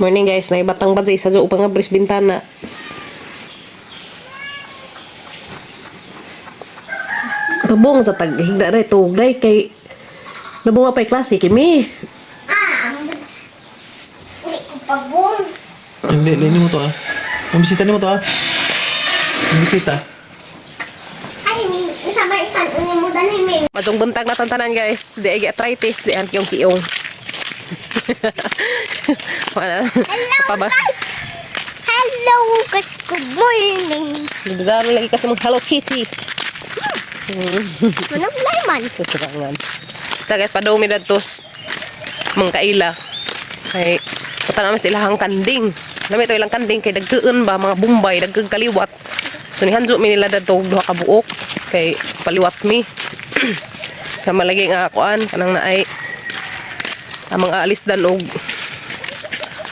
Morning, guys, na ibatang badjay sa upang nga bris bintana. Tabong sa tag higda day tuog day kay nabunga pa'y klase kimi. Ah, hindi ko pabong. Hindi, hindi mo to ah. Ang bisita ni mo to ah. Ang bisita. Ay, mi, isa ba ikan uni mo dali mi. Madong buntag na tantanan, guys. Di ay arthritis, di ang kiyong kiyong. Wala. Hello, Pa ba? guys. Hello guys, good morning. Dami lagi kasi mong Hello Kitty. Manong layman. Tuturangan. Ta guys, padumi na tos mga kaila. Kay punta namin sa ilahang kanding. Nami ito ilang kanding kay dagkuon ba mga Bombay, dagkug kaliwat. So nihanjo mi nila dadto og duha ka buok kay paliwat mi. Sama lagi nga kuan kanang naay ang mga alisdan og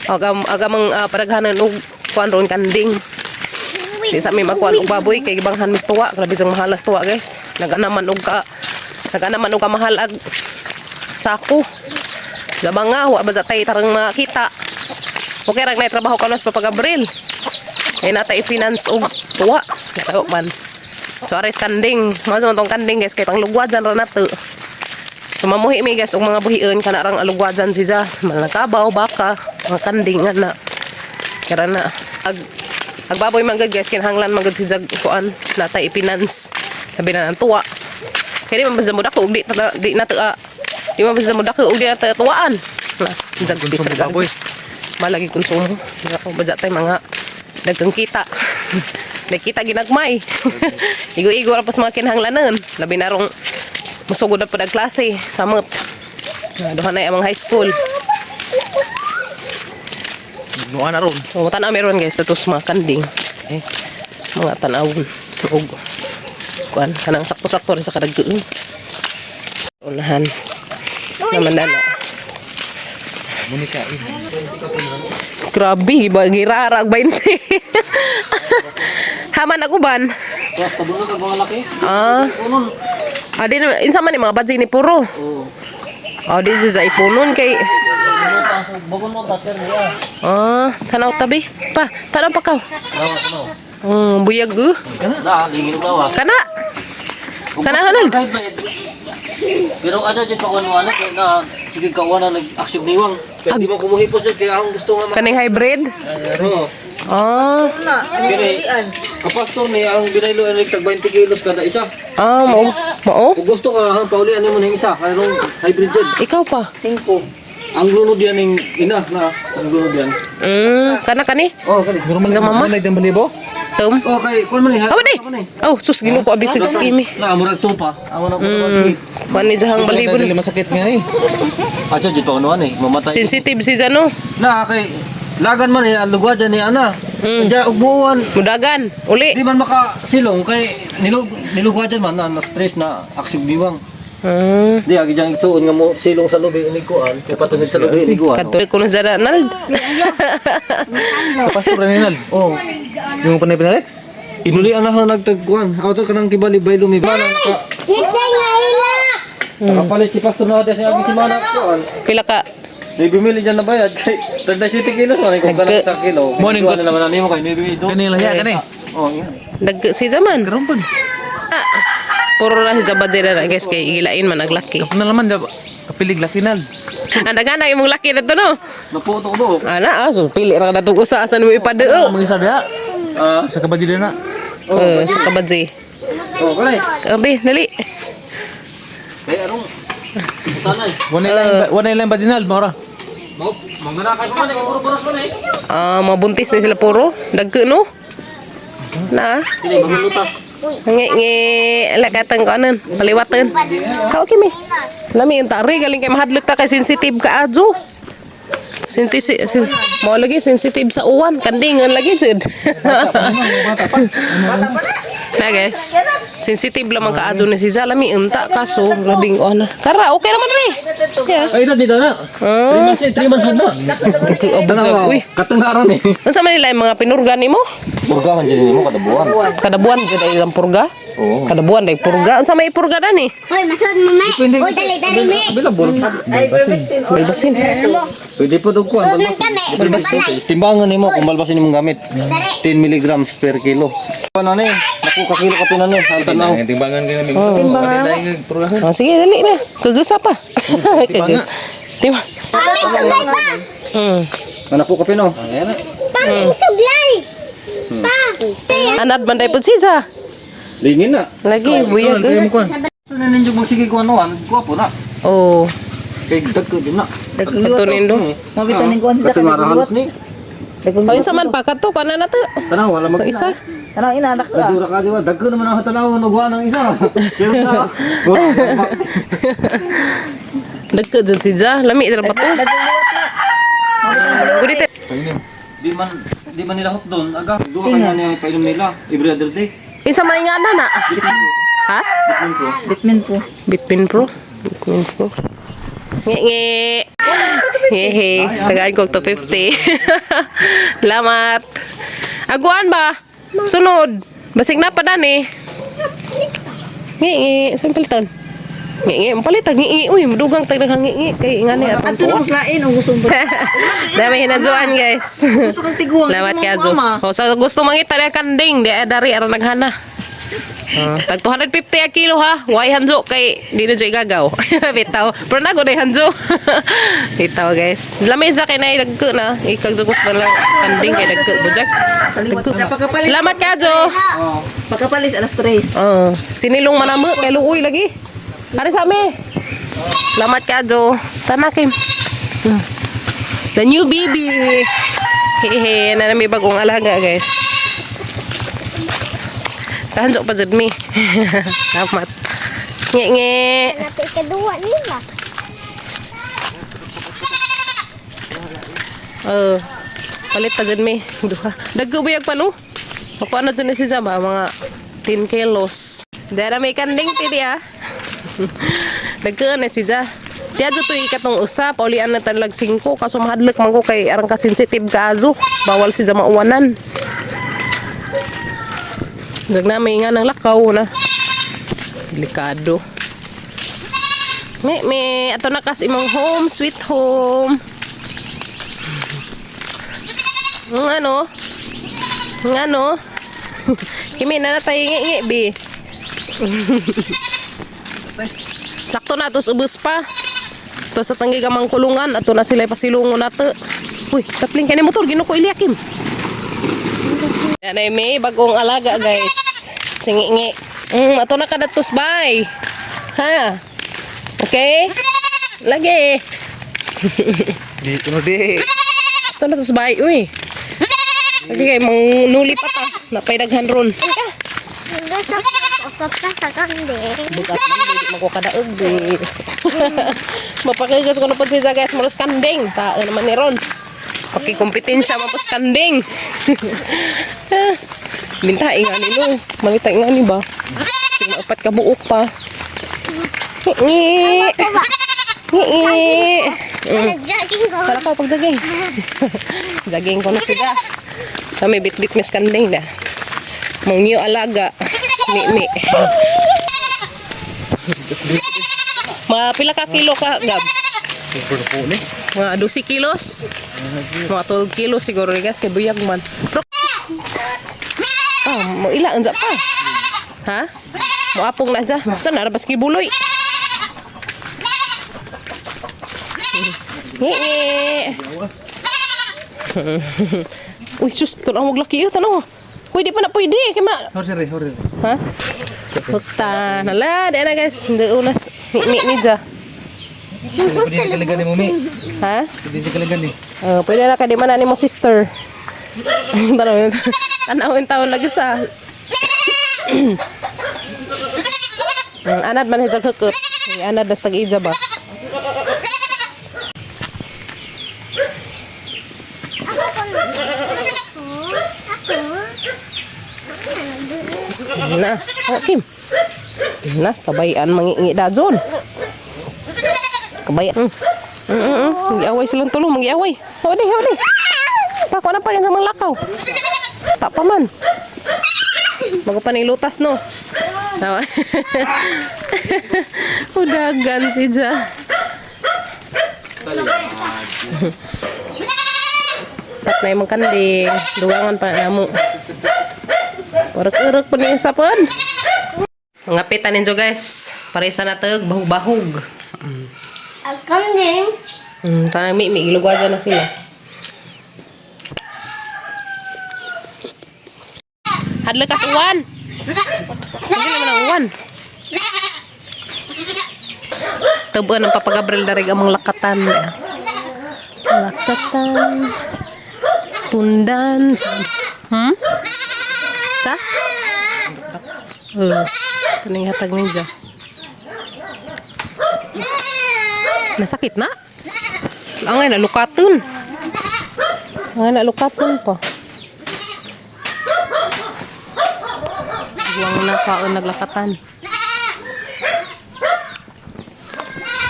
agam agamang padaghanan og kuan ron kanding. Di sa mi magkuan og baboy kay gibanghan mis tuwa, grabe sang mahalas tuwa, guys. Naganaman og ka mahal ag sako. Labang nga wa ba sa tay tarang nakita. Okay ra na trabaho kanos pa Gabriel. Kay nata i-finance og tuwa. Natayo man. So ares kanding, mas man tong kanding, guys, kay panglugwadan ra nato. So mamuhi mi, guys, og mga buhion kana rang alugwadan siya. Mga kabaw, baka, mga kanding nga na. Kara na ag agbaboy man gud, guys, kinahanglan man gud si jag kuan nata i-finance. Sabi na ng tuwa. Kaya di man basta mo dako og di ta di na ta di man basta mo dako og di na ta tuwaan. Na jag Konsumo bisa baboy. Malagi konsumo. Ako badya tay mga dagkang kita. Nagkita ginagmay. Igo-igo ra pas mga kinahanglanon. Labi na rong musugod na pud ang klase samot. Na duha na among high school. Nuan na ron. So, tanaw meron, guys, atos mga kanding. Okay. Mga tanawon. Og kuan kanang sakto-sakto rin sa kadagkoon. Unahan. Naman na. Monica in. Grabe, iba girara og 20. Haman ag uban. Ah. Ah, di na insa man ni mga badzi ni puro. Ah, di siya sa ipunon kay. Ah, tanaw tabi. Pa, tanaw pa ka. Buyag eh. Kana. Kana hanal. Pero ano dyan pa kuno ano kaya na sige kawan na nag-aksyon niwang. Kaya di mo kumuhipos eh, kaya akong gusto nga Kaning hybrid. Oo. Ah, Kini kapastor ni ang binaylo ay tag 20 kilos kada isa. ah, mao. Mao. Kung gusto ka ha, paulian mo ng isa kaya nung hybrid dyan. Ikaw pa. 5. Ang lunod yan ng ina na ang lunod yan. Kana kani. Oh, kani. Pero man Sa mama? man dyan balibo. Tum. Oh, kay kun man ni. Awa di. Oh, sus ginoo ko abis sa kimi. Na murag tupa. Amo na ko Mani jahang balibo Dili ni. masakit nga eh. Ato dyan pa kuno eh, mamatay. Sensitive si Zano. Na kay lagan man eh, ang lugwa dyan ni ana. Diyan ugbuan. Mudagan. Uli. Di man makasilong kay nilugwa dyan man na, na stress na aksyon biwang. Di agi dyan igsuon nga mo silong sa lubi ini kuan, kay patungod sa lubi ini kuan. Kadto ko na Zara Nald. Pastor Renal. Oh, Yung panay pinalit? inulian na ako nagtagkuan. Ako to kanang kibali bay lumiba na naka. Chichay nga ila. Nakapalit si pastor na sa agi si mana kuan. Pila ka Di bumili dyan na bayad kay 37 kilos man kung kanang sa kilo. Morning, Kuan na naman nimo kay 9 do. Kanila ya kani. Oh, yan. nag si Zaman. Karon pud. Puro na si Zabadze na, guys, kay gilain man aglaki. Ano naman da kapilig laki nal. Ang dagana imong laki na to no. Naputo ko do. Ana ah, so pili ra ka natong usa asan mo ipadeo. Mga isa diha. Ah, Sa kabadi na. Oh, sa kabadze. oh kanay. Abi, dali. Kay arong Utanay. Wala lang badinal mora. Mo mangana kay man kay puro-puros man eh. Ah, mabuntis na sila puro. Dagko no. Na. Dili magulutas. Ngi ngi lakatan ko anan, paliwatan. How kimi? Lami yung tari galing kay mahadlok ta kay sensitive ka adyo. Sensitive sen, mo lagi sensitive sa uwan, kandingan lagi jud. Na guys, sensitive lamang ka adyo ni si Zalami unta kaso labing ana. Kara okay naman ri. Yeah. Ay, dito na. 3 months, eh, 3 months na. Abog sa uy. Katangaran eh. Unsa man nila yung mga pinurga nimo? Purga man dyan mo kada buwan. Kada buwan jud ay ilang purga. Oo. Kada buwan day purga. Unsa may purga dani? Hoy, masod mo, me. Uy, dali, dali, me. Available. Ay, Balbasin. Mo. Pwede po daw kuan. Sud man kami. Balay. Timbangan nimo kung balbasin imong gamit. Dali. 10 milligrams per kilo. Ano ni? Naku ka kilo ka pinan ni. Ang tanaw. Timbangan ka namin. Timbangan. Oh, sige, dali na. Kagasa pa. Kagasa. Timba. Paming suglay pa. Naku ka pino. Paming suglay. Pa. Anad man day pud siya. Lingin na. Lagi buyag. Eh. So na ninyo magsige kuan nuan, gwapo na. Oh, Kay dagko din na. kato nindo. Mabitan ning kuan sa Kato nga halos ni. O unsa man pa kato kana na to. Tanaw wala mag Isa. Tanaw ina anak ka. Dura ka diwa, dagko naman ang tanaw nugwa ng isa. Pero na. Dagko jud si Ja. Lami dira pa to. Gudite. Di man nila hot doon, aga. Duha kayo niya painom nila every other day. Unsa may ngana na? Ha? Bitmin po. Bitpin Pro. Bitpin Pro. Nge nge. Hehe. Tagaan ko 250. Salamat. Aguan ba? Sunod. Basig na pa dan eh. Nge nge. Saan palitan? Nge nge. Mapalit nge nge. Uy, madugang tag nge nge. Kay nga ni atong Adto na mas lain og gusto mo. Dami hinadyoan, guys. Gusto kang tiguang. Salamat Ito kay mga Ajo. mama. O, sa gusto mangita na kanding, di ay dari aron naghana. Tag 250 a kilo ha. Why hanjo kay di na joy gagaw. Bitaw. Pero nago na hanjo. Bitaw, guys. Lami sa kay nay dagko na. Ikag jugos ba lang kanding kay dagko bujak. Kaliwat na pagkapalis. Salamat kay Ajo. Pagkapalis alas 3. Oh, sinilong manamo kay luoy lagi. Ari sa ame. Salamat kay Ajo. Tana Kim. The new baby. Hehe, na may bagong alaga, guys. Tahanjo pa jud mi. Salamat. Nge nge. Natin kaduwa nila. Oh. Palit pa jud mi. Duha. Dagko buyag pa no. Makuha na jud ni si Zaba mga 10 kilos. Dara may kanding tidi ah. Dagko na si Ja. Diya to ikatong usa, paulian na talag 5 kaso mahadlok man ko kay arang ka sensitive kaazo. Bawal si Ja mauwanan. Dag na may nga ng lakaw na. Delikado. Me, me, ato na kas imong home, sweet home. Ang ano? Ang ano? Kimi na na tayo ngi bi. Sakto na tos ubos pa. To sa tanggi gamang kulungan ato na sila pasilungon nato. Uy, tapling kani motor ginuko Eliakim. Yan ay may bagong alaga, guys. Singi-ngi. Ato na kadatos bay. Ha? Okay? Lagi. Di kuno di. Ato na tos bay, uy. Lagi kay mang nuli pa ta. Napay daghan ron. Gusto ko pa sa kanding. Bukas man di mo ko kadaog di. Mapakigas ko na po siya guys, malas kanding. Tao naman ni Ron. Pakikompetensya mapos kanding. Ah, Binta nga ni no. Malita nga ni ba? Sige upat ka buok pa. Ngi. Ngi. Nag-jogging ko. Tara ka pag jogging. Jogging ko na sila. Kami bit-bit mis kanding na. Mang new alaga. Mi mi. Mga pila ka kilo ka, Gab? Mga 12 kilos. Mga 12 kilos siguro guys, kay buyag man. Pero, ah, mo ila unsa pa. Ha? Moapong na siya. Ito na rabas kibuloy. Ngi. Uy, sus, tanaw maglaki yun, tanaw. Uy, di pa na pwede. Kaya ma... Hore hore. Ha? Puta, nala, di na guys. Hindi unas. Ni, ni, ni, ja. Pwede na kalagan ni mumi. Ha? Pwede na kalagan ni. Oh, pwede na ka di man na ni mo sister. Tanawin. Tanawin taon lagi sa. Anad man hijag hukot. Anad das tag-ija ba? Ako ko. Ako. Ako. Na, oh, Kim. Na, kabayan mangingi da John. Kabayan. Magiaway silang tulo, magiaway. Hodi, hodi. Pako na pa yan sa mga lakaw. Ta pa man. Bago pa lutas no. Tawa. Udagan si Ja. Pat na imong kanding. Dugangan pa na mo. Urek-urek pa niya sa pod. Mga pita ninyo guys. Parisa na tag, bahug-bahug. Ang kanding. Tanang mi, mi, gilugwa dyan na sila. Hadlo ka sa uwan. Hindi naman ang uwan. Tubuan ang Papa Gabriel darig among lakatan. Lakatan. Tundan. Ta? Kaning hatag niya. Nasakit na? Angay na lukaton. Angay na lukaton pa. Guwang na kaon naglakatan.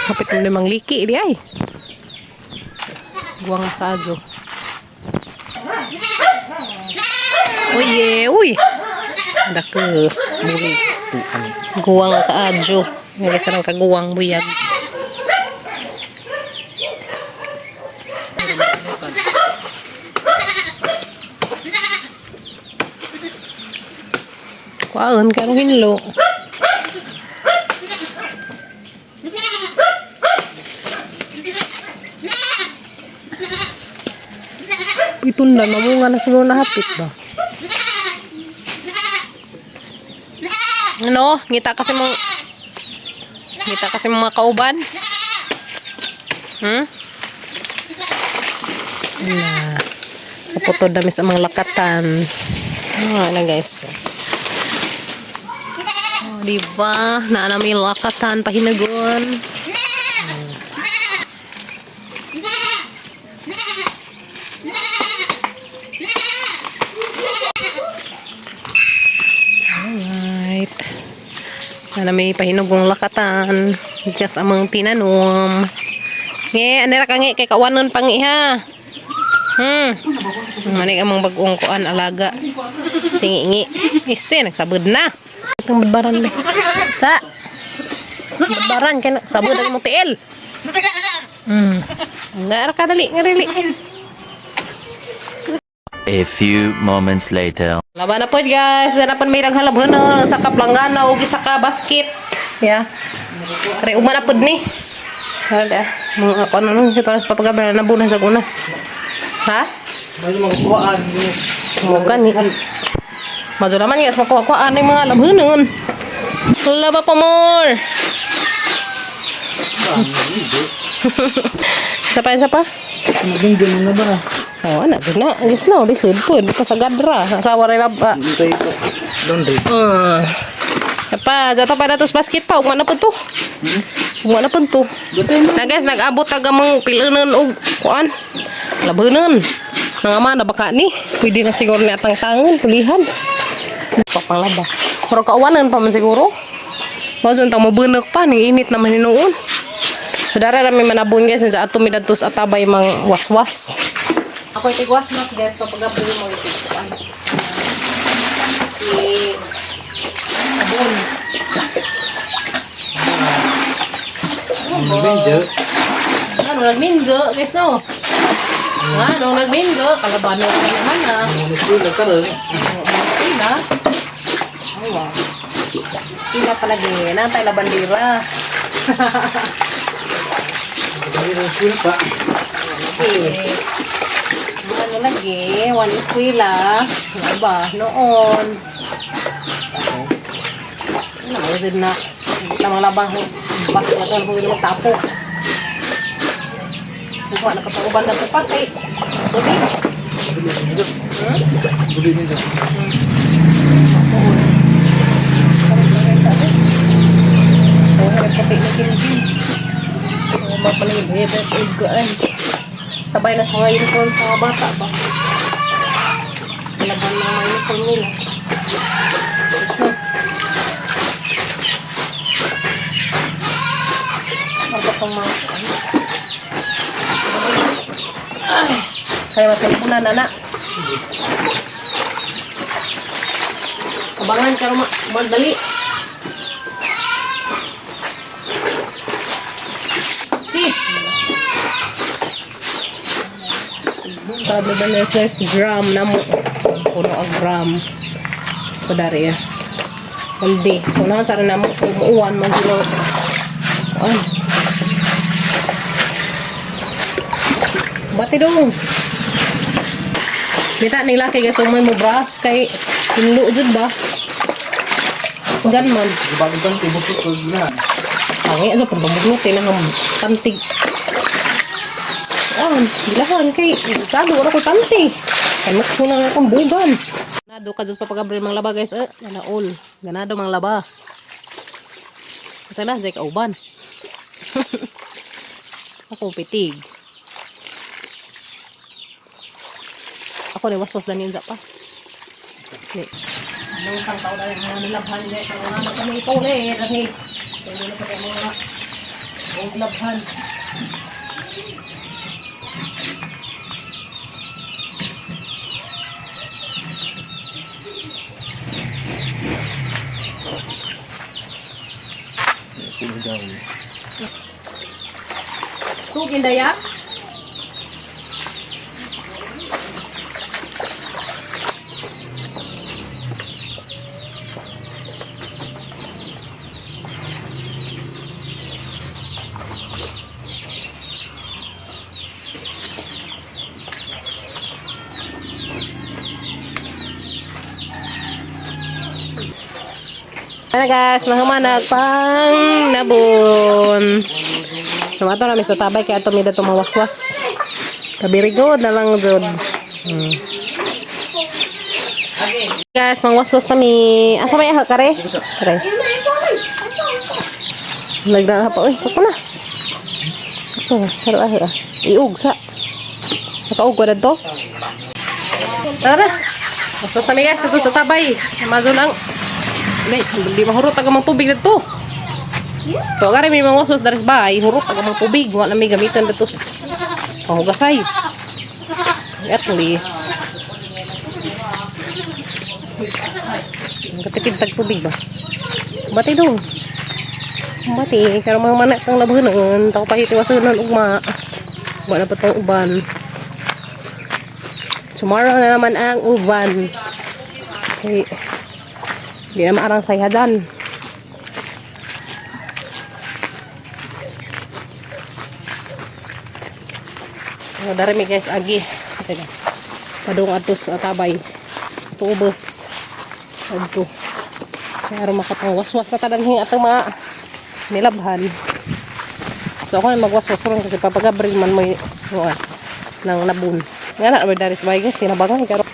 Kapit mo limang liki di ay. Guwang na kaadyo. Uy, eh, uy. Dakes, buli. Guwang kaadyo. May isa ng kaguwang buyag. Kuan karong hinlo. Itun na, mamunga na siguro na hapit ba? Ano? Ngita kasi mong mga kauban? Na. Sa putod dami sa mga lakatan. Ah, na guys. Oh, di ba? Naa na may lakatan pahinagon. Alright. Naa na may pahinugong lakatan. Gikas amang tinanom. Nge, anira ka nge, kay kawanon pang iha. Manig amang bagong kuan alaga. Singingi. Ise, nagsabod na. Itong badbaran na. Sa. Badbaran kay nagsabod ang imong tiil. Naara ka dali, ngarili. A few moments later. Laban na po guys. Dana po may naghalabon na sa kaplangana o sa ka basket. Yeah. Kare uma na pod ni. Hala. Mga ako ano nung kita sa papagabi na bunan sa guna. Ha? May mga kuhaan. Mo gani. Mazo naman guys makuha ko ano yung mga labhanon. Laba pa more. Sa pa, sa pa? Maging ganun na ba? Oh, anak na. Gis na, lisod po. Kasagadra. Asawa rin laba. Dito ito. Laundry. Pa, dato pa datos basket pa. Ugma na po to. Ugma na po to. Na guys, nag-abot aga mong pilunan og kuan. Labanan. Nang ama na baka ni. Pwede na siguro ni atang tangon, pulihan. Papalaba. Pero kauwanan pa man siguro. Mazo tang mabunak pa ning init naman hinuon. So dara rami manabon guys sa ato mi dadto sa atabay mang waswas. Ako itig waswas guys kapag gabi mo itig kuan. I abon. Medyo. Ano nagminggo guys no? Ano nagminggo kalabano ka naman ah. Mga eskwela karon. Pila. Ay, wow. Pila palagi. Nantay la bandera. Dali ng eskwela pa. Okay. Ano lagi? One eskwela. Ano ba? Noon. Ano, mauzid na. Hindi na mga labang. Basta na ito. Ano kung magtapo. Kuha na kapag na ito pati. Tubig. Buli nito. Sabay na sa mga uniform sa mga bata ba? Laban na mga uniform nila. Ayos na. Ano pang mga ano? Ay, kaya matilipunan na na. Abangan karon magdali. Si. Sabi ba na first gram na mo. Puno ang gram. Padari ya. Balde. So nahan sa na mo umuuan man gino. Ay. Bati dong. Kita ni laki guys umay mo bras kay hinlo jud ba. Gan man. Bago kang tibok ko na. Tangi sa pagbamugnot eh, nang pantig. Ah, gilahan kay talo ora ko panty. Kay mo na akong bugan. Ganado ka Diyos Papa Gabriel mang laba guys eh, ganaol. Ganado mang laba. Asa na jay kauban. Ako pitig. Ako ni waswas danin pa. Ni. Nung tang tao dahil mga nilabhan guys, ang mga anak kami ito na eh, dahil pwede na pa tayo mga old labhan. Sugin daya? Ano guys, nahumanag pang nabon. So ato namin sa tabay kaya tumida tumawaswas. Kabirigod na lang jud. Guys, mangwaswas nami. Asa may aha kare? Kare. Nagdala pa oy, sakto na. Ito, pero ah, iug sa. Nakaug ko to. Tara. Waswas nami guys, ito sa tabay. Amazon ang Gay, hindi mahurot ang mga tubig dito. So, agari may mga waswas daris ba, ay hurot ang mga tubig. Wala may gamitan dito. Panghugasay. At least. Ang katipid tag tubig ba? Bati dong. Bati, karon mga manak kang labanan, tao pahitiwasan ugma. Wala pa tong uban. Tomorrow na naman ang uban. Okay. Hindi na maarang sayhadan. So, dari mi guys, agi. Teka. Padung atos atabay. Tuubos. Adto. Kaya aron makatang waswas na tadan hing atong mga nilabhan. So ako na magwaswas ron kasi Papa Gabriel man mo nguan ng nabun. Nga na ba dari sa bahay guys, tinabangan karon.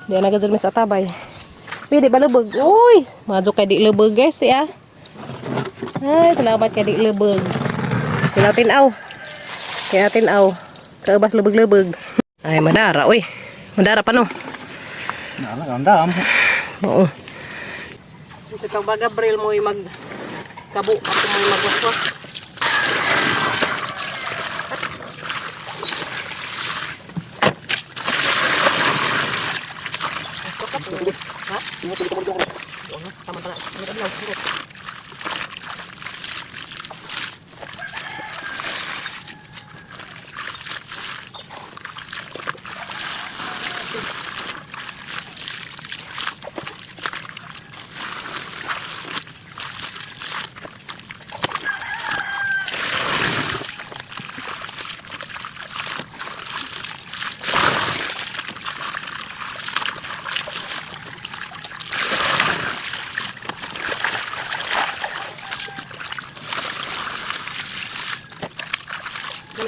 Di na gazul mis atabay. Uy, di ba lubog? Uy, madyo kay di lubog guys, ya. Ay, salamat kay di lubog. Kaya tinaw. Kaya tinaw. Kaubas lubog-lubog. Ay, madara, uy. Madara pa no. Nala kandam. Oo. Si Papa Gabriel mo mag kabo ako mo magwaswas.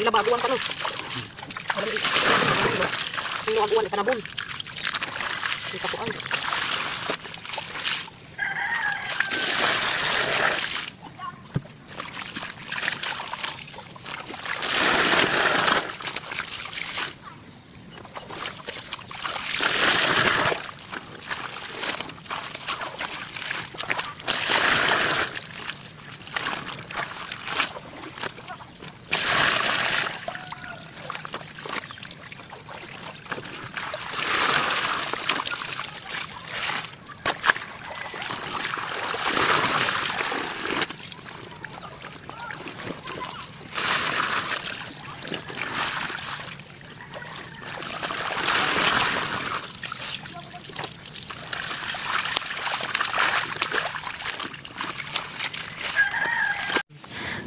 Labaguan pa no. Labaguan kanabon. Kapuan.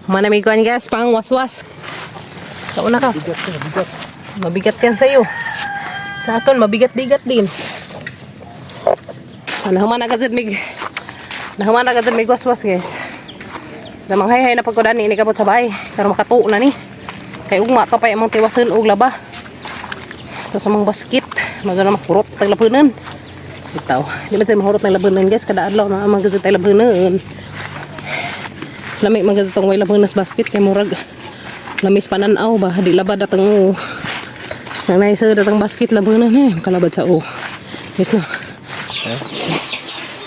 Mana may kuan guys, pang waswas. Sa una ka. Mabigat yan sa'yo. Sa aton, mabigat-bigat din. So, nahuman agad mig waswas guys. Namang hay-hay na pagkudan ni kabot sa bahay. Pero makatuo na ni. Kay ugma ka pa imong tiwasan og laba. Ito sa mga basket. Maga na makurot tag labunan. Bitaw. Di man sila mahurot ng labunan guys. Kada adlaw na ang mga tayo labunan. Mas lamig mga itong way labunan sa basket. Kay murag lamis pananaw ba. Di labad atang o. Nanay sa datang basket labunan eh. Kalabad sa o. Yes na.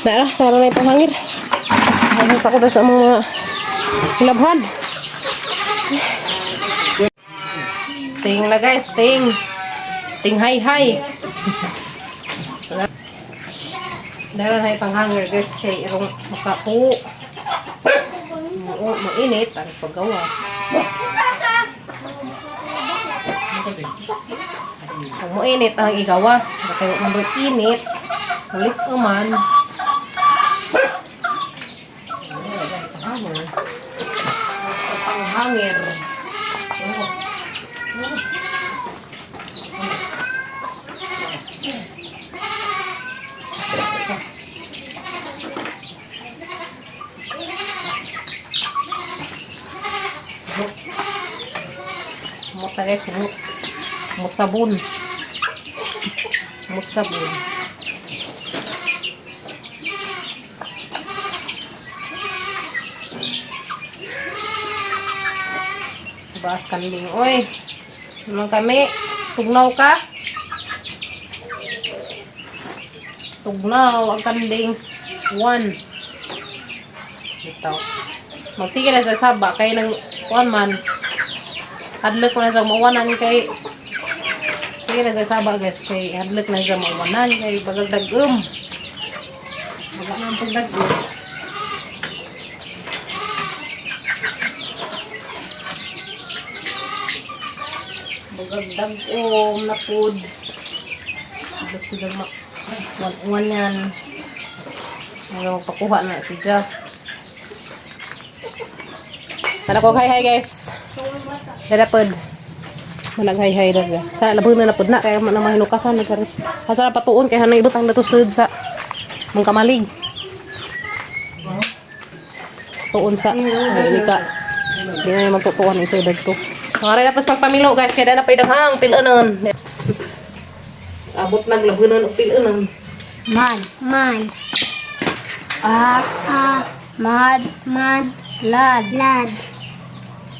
Nara, nara na itong hangir. Hangir sa ko na sa mga labhan. Ting na guys, ting. Ting hay hay. Dara na ipang hanger guys kay irong makapo. Oo, mainit tapos paggawas. Pag mainit ang igawas, kay number init, ulis uman. Panghanger. Panghanger. Mut na guys, mut. Mut sabon. Mut sabon. Baas kanding. Oy, naman kami. Tugnaw ka? Tugnaw ang kanding. One. Ito. Magsige na sa saba. Kay nang kuan man. Hadlok mo na sa mauwanan kay sige na sa saba guys kay hadlok na sa mauwanan kay bagagdagom. Baga na ang pagdagom. Bagagdagom na food. Hadlok siya ma wan yan. Mga magpakuha na si Jeff. Sana ko hi hi guys. Dada pod. Manag hay hay daga. Sana labon na pod na kay man na mahinukasan nagkaron. Asa na patuon kay hanay ibutang dato sud sa mong kamalig. Tuon sa ay ka. Di na magtutuon isa dagto. Mare na pas pagpamilo guys kay dana pay daghang pilonon. Abot naglabunon og pilonon. Man. Man. A. A. Mad. Mad. Lad. Lad.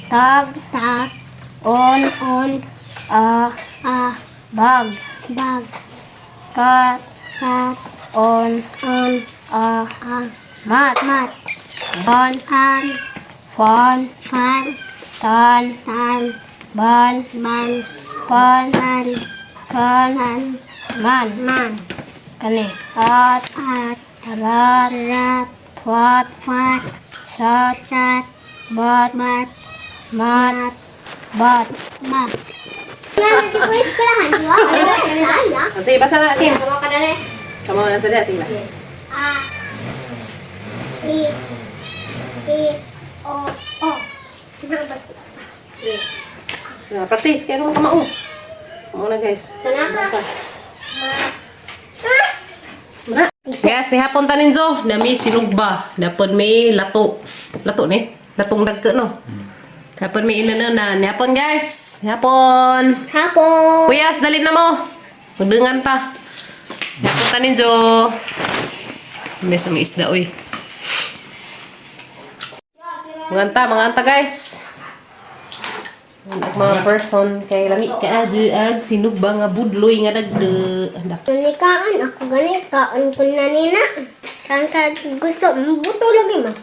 Tag. Tag. On. On. A. A. Bag. Bag. Kat. Kat. On. On. A. A. Mat. Mat. On. An. Fon. Fan. Tan. Tan. Ban. Ban. Pan. Pan. Pan. Pan. Man. Man. Kani. At. At. Rat. Rat. Fat. Fat. Sat. Sat. Bat. Bat. Mat. Bat. Bat. Sige, basa na Tim. Kamo na sa sige. A. I. I. O. O. Na practice kay mo kamao. Mo na guys. Basa. Guys, ni hapon tanin zo, nami sinugba, dapon may lato. Lato ni, latong dagko no. Dapon may inano na, ni hapon guys. Ni hapon. Hapon. Kuyas, dali na mo. Magdungan ta. Ni hapon tanin zo. May sa may isda oy. Mga anta guys. Ang mga person kay lami ka ag sinugba nga budloy nga dagko. Andak. Ni kaan ako gani kaon ko na nina. Kan ka gusto buto lagi ma.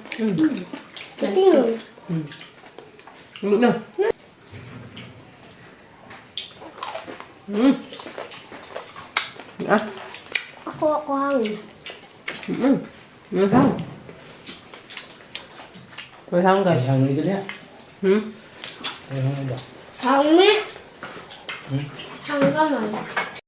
Tingin. No. Ah. Ako ako hangin. Wala guys. Hangin ito niya. Hmm? Hangin. Hangin man.